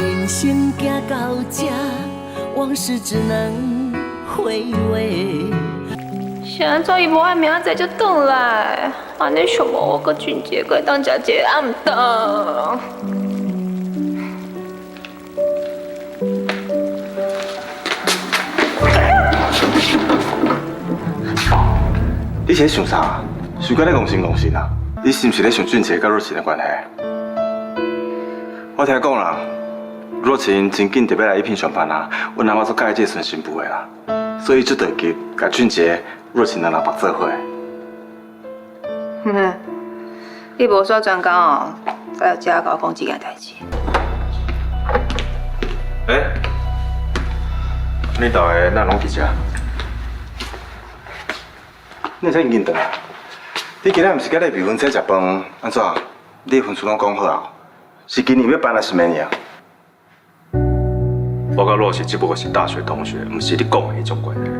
人生行到這，往事只能回味。是按怎伊無愛明仔載就轉來？按呢想無我佮俊傑閣會當食一个暗頓。你是咧想啥？想甲咧戇神戇神啊？你是毋是咧想俊傑佮若晴的關係？我聽講啦，若晴真緊就欲來應聘上班啊，阮阿媽足佮意這個孫新婦的啦，所以足著急，共俊傑、若晴兩人縛做伙。哼，你無煞專工哦，來遮共我講這件代誌。欸，你兜的哪攏佇遮？你會使緊轉來？你今仔毋是佮你未婚妻食飯，按怎？你的婚事攏講好啊？是今年欲辦還是明年啊？我佮若晴只不過是大學同學，毋是你講的彼種關係。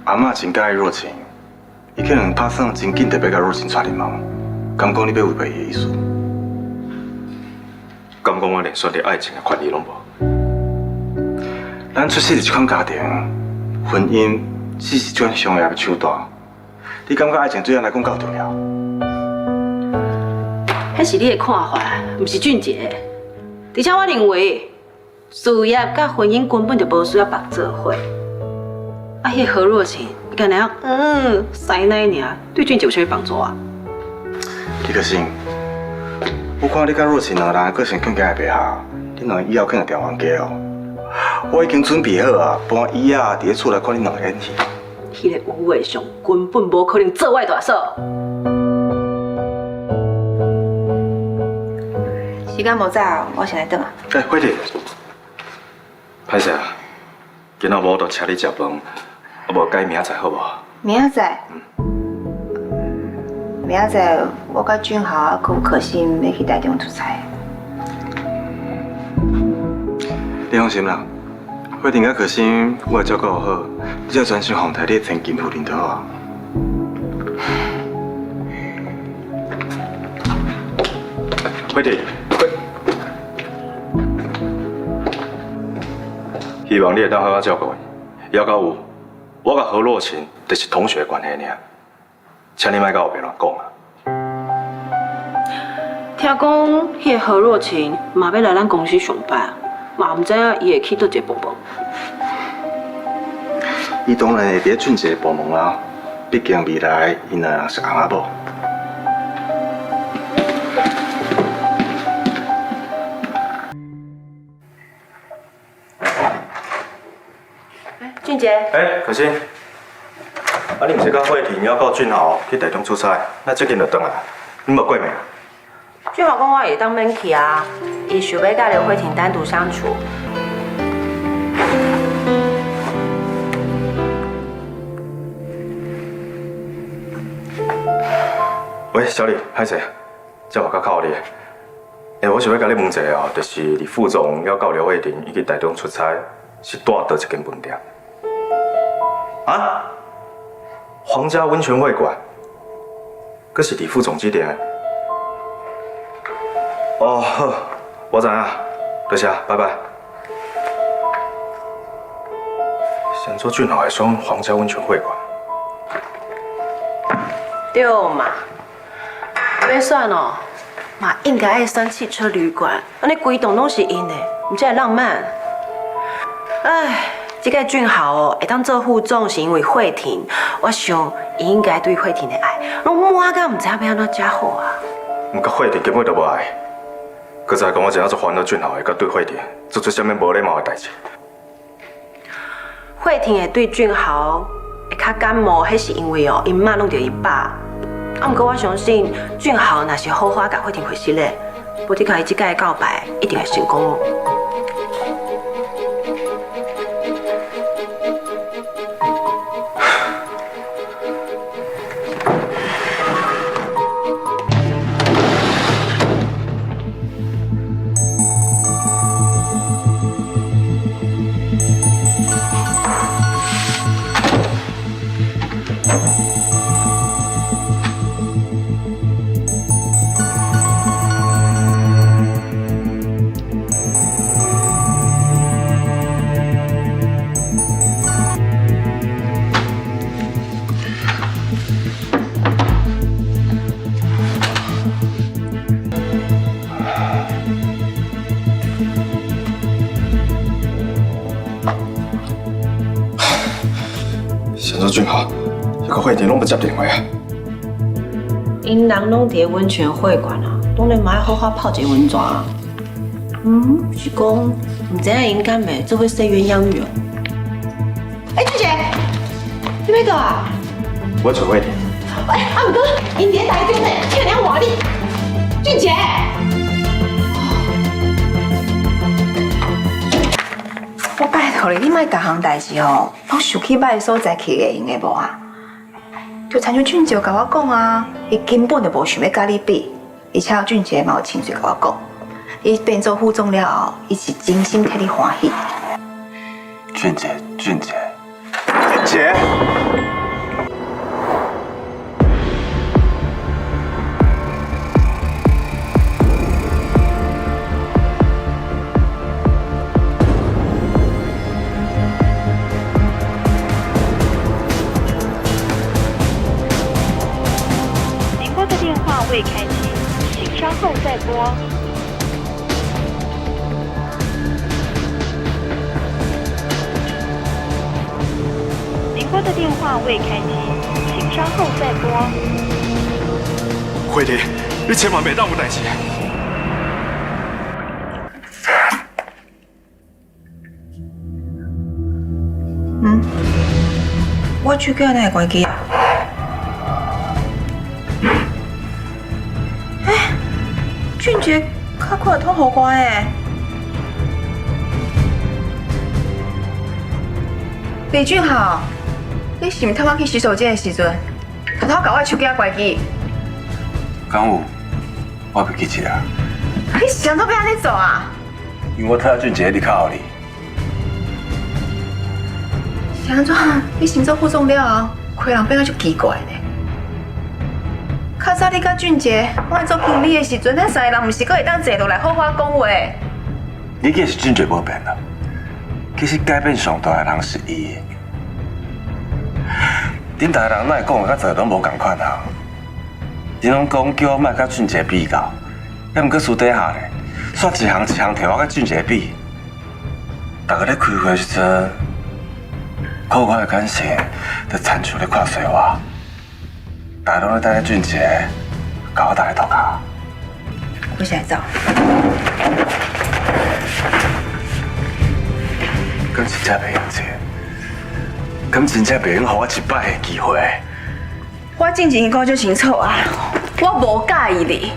阿嬤真佮意若晴，伊可能打算真緊就欲共若晴娶入門，敢講你欲違背伊的意思？敢講我連選擇愛情的權利攏無？咱出世佇這款家庭，婚姻只是一種商業的手段。你感覺愛情對咱來講夠重要？彼是你的看法，毋是俊傑的。而且我認為，事業佮婚姻根本就無需要縛做伙。啊，彼個何若晴，伊干焦師奶爾，對俊傑有啥物幫助啊？李可欣，我看你佮若晴兩个人個性更加會袂合，恁兩个以後可能會調冤家哦。我已經準備好啊，搬椅仔佇咧厝內看恁兩个演戲。彼個吳偉雄根本無可能做我的大嫂。時間無早，我先來轉啊。欸，慧婷，歹勢啊，今仔無就請你食飯，啊無改明仔載好無？明仔載？明仔載我佮俊豪啊，閣有可心欲去台中出差。你放心啦，慧婷佮可心我會照顧好，你只要專心奉替你的千金夫人就好啊。慧婷，希望你會當好好照顧伊。猶閣有，我佮何若晴就是同學關係爾，請你莫佮後壁亂講啊。聽講彼个何若晴嘛欲來咱公司上班，嘛毋知影伊會去佗一个部門。伊當然會佇咧俊傑的部門啊，畢竟未來𪜶兩个人是翁仔某。俊傑。欸，可心，啊，你毋是佮慧婷猶閣俊豪去台中出差，那這緊就轉來，你無過命？俊豪講我會當免去啊，伊想欲佮劉慧婷單獨相處。喂，小李，歹勢，這我較靠你。欸，我想欲共你問一下哦，就是李副總猶閣劉慧婷伊去台中出差，是蹛佗一間飯店？啊？皇家溫泉會館？閣是李副總這間？哦，好，我知影，多謝，拜拜。想做俊豪會選皇家溫泉會館？對嘛？欲選哦，嘛應該愛選汽車旅館，按呢規棟攏是𪜶的，毋才會浪漫。唉，這个俊豪哦，會當做副總是因為慧婷，我想伊應該對慧婷的愛，攏滿甲毋知影欲按怎才好啊。毋過慧婷根本就無愛，閣再講我真正足煩惱俊豪會佮對慧婷做出啥物無禮貌的代誌。慧婷會對俊豪會較感冒，彼是因為哦，𪜶媽攏著伊爸。啊，毋過我相信俊豪若是好好共慧婷回實咧，無的確伊這擺告白一定會成功哦。俊豪，彼个慧婷攏無接電話啊！𪜶人攏佇溫泉會館啊，當然嘛愛好好泡一個溫泉啊。嗯，是講毋知影𪜶敢會做伙洗鴛鴦浴哦。哎，俊傑，你欲佗啊？我揣慧婷。哎，啊，毋過𪜶佇台中呢，遐爾活你，俊傑。我拜託你，你莫逐項代誌哦，攏想去䆀所在去會用的無啊？就親像俊傑共我講啊，伊根本就無想欲佮你比，而且俊傑嘛有親嘴共我講，伊變做副總了後，伊是真心替你歡喜。俊傑，俊傑，俊傑。您撥的電話未開機，請稍後再撥。您撥的電話未開機，請稍後再撥。慧婷，你千萬袂當有代誌。嗯，我手機哪會關機啊？欸，俊傑較快通予關的。李俊豪，你是毋趁我去洗手間的時陣，偷偷共我手機關機？敢有？我袂記得啊。你是按怎欲按呢做啊？因為我討厭俊傑一直敲予你。是按怎？你升做副總了後，開人變甲足奇怪呢。較早你佮俊傑，我做經理的時陣，咱三个人毋是閣會當坐落來好好講話？你記是俊傑無變啦，其實改變上大的人是伊。恁逐个人哪會講的佮做攏無仝款啊？恁攏講叫我莫佮俊傑比較，抑毋過私底下咧，煞一項一項提我佮俊傑比。逐家咧開會時陣，看我的眼神，就親像咧看衰我。逐家攏咧等咧俊傑，共我踏咧塗跤。我現在走。敢真正袂用這？敢真正袂用予我一擺的機會？我進前講足清楚啊，我無佮意你。